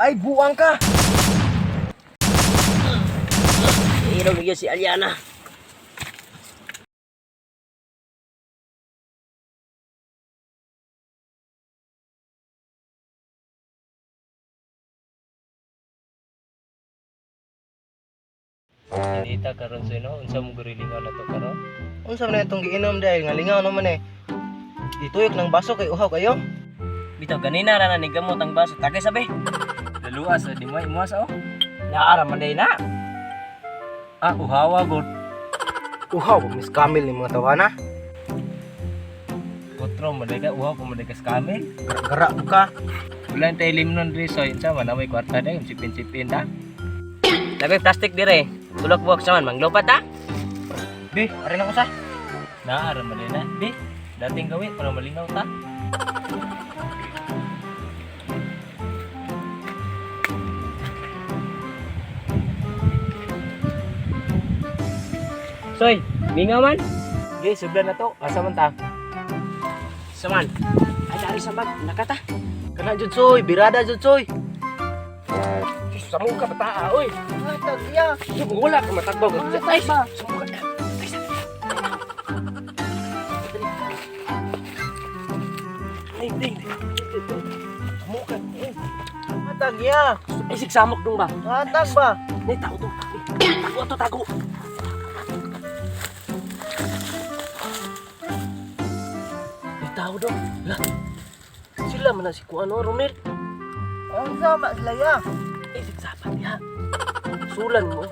Ay, buang ka! Ilog na gyud si Aliana. Inita karon sa ino, unsa mo gurilingaw na to karon? Unsa man itong giinom dahil nga lingaw naman eh. Ituyok ng baso kay uhaw kayo. Bitaw ganina ra na ni gamot ang baso. Tagay sabi. Laluas, di mo imuas oh. Naara man day na. Ah, uhawa gud. Uhaw, Miss Camille ni mga tawana. Kutro mo ka uhaw ko mo ka sa camel. Gara ka. Wala tay limnon diri so unsa man na may kwarta dai sipin-sipin ta. Lagay plastic dire. Tulak buwak sa man manglupat ta. Bi, ari na ko sa. Naa ra man na. Di, dating gawin para malingaw ta. Soy, mingaw man. Gi, sublan na to. Asa man ta? Saman. Ay dari sa bag nakata. Kana jud soy, birada jud soy. Sa mo ka bataa oy. Matag iya. Wala ka matagbaw. Ay, Ay, ding. Muka. Matag iya. Ay sigsamok dong ba? Matag ba? Nay tao to. Tago to tago. May tao dong. Lah. Sila man na si Kuano Romel. Unsa ma sila ya? Ay sigsapat ya. Sulan mo.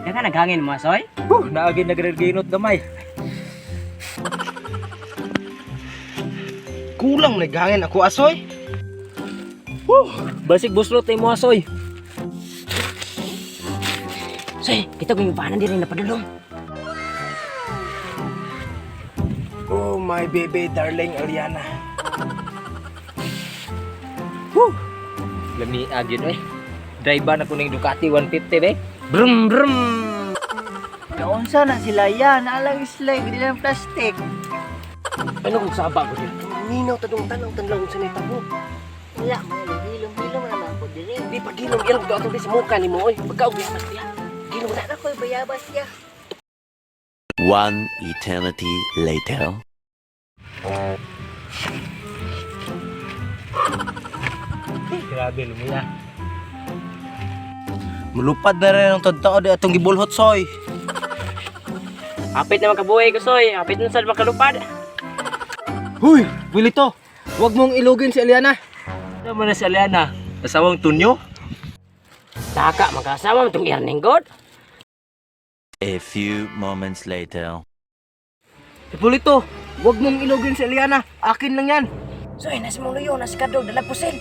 Daga naghangin mo, Soy? Huh, naagi nagreginot gamay. Kulang na gangin ako asoy. Basig buslot tay mo asoy. Soy, kita ko yung panan diri na padulong. Oh my baby darling Aliana. Lami agin oy. Driver na kuning Ducati 150 be. Brum brum. Kaunsa na sila yan, alang sila yung nilang plastic. Ano kung saba ko dito? Ninaw ta dong tanang tanlaw sa nitabo. Wala, mga hilom-hilom naman ko diri. Di pa ginom ilong do atong di sa muka nimo oy. Pagkaog bayabas diya. Ginom na. Wala ko'y bayabas ya. One eternity later. Grabe lumiya. Mulupad na rin ang tadtao di atong gibulhot soy. Apit na makabuhi ko soy. Apit na sad makalupad. Huy, Wilito. Huwag mong ilugin si Aliana. Ano man na si Aliana? Asawang tunyo? Taka magkasama mo tong irning god. A few moments later. Hipolito, huwag mong ilugin si Aliana. Akin lang yan. Soy, nasa mong luyo, nasa kadog, dalag pusil.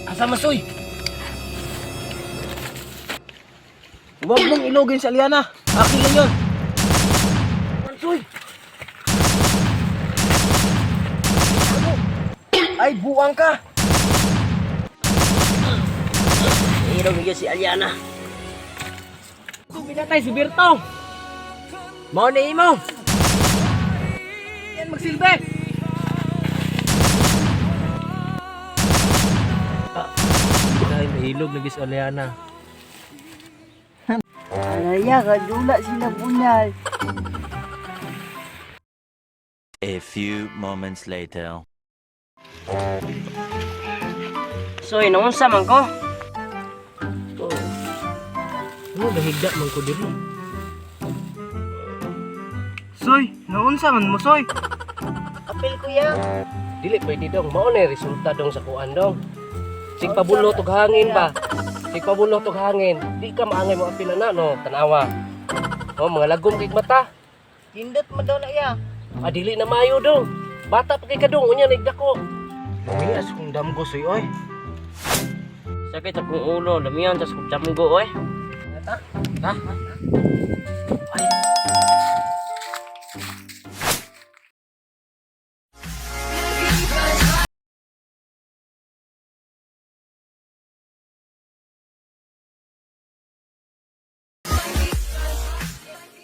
Asa masoy? Huwag mong ilugin si Aliana. Akin lang yun. Soy, Ay, buang ka. Ilog na si Aliana. Pinatay si Berto. Mao ni imo. Yan, magsilbi. Dahil mahilog lagi si Aliana. Alaya, kadula sila bunal. A few moments later. Soy, naunsa man ko? Oh, nahigda man ko diri. Soy, naunsa man mo, Soy. Apil ko ya. Dili pwede dong mao na yung resulta dong sa kuan dong. Sig pabulo tog hangin ba? Sig pabulo tog hangin. Di ka maangay mo apil na no, tanawa. Oh, mga lagom kay mata. Tindot mo daw na ya. Ah, dili na maayo dong. Bata pa kay kadong unya nagdako. Lumias kong damgo, Soy, oy. Sakit akong ulo, lamian sa kong jamgo oy. Ha?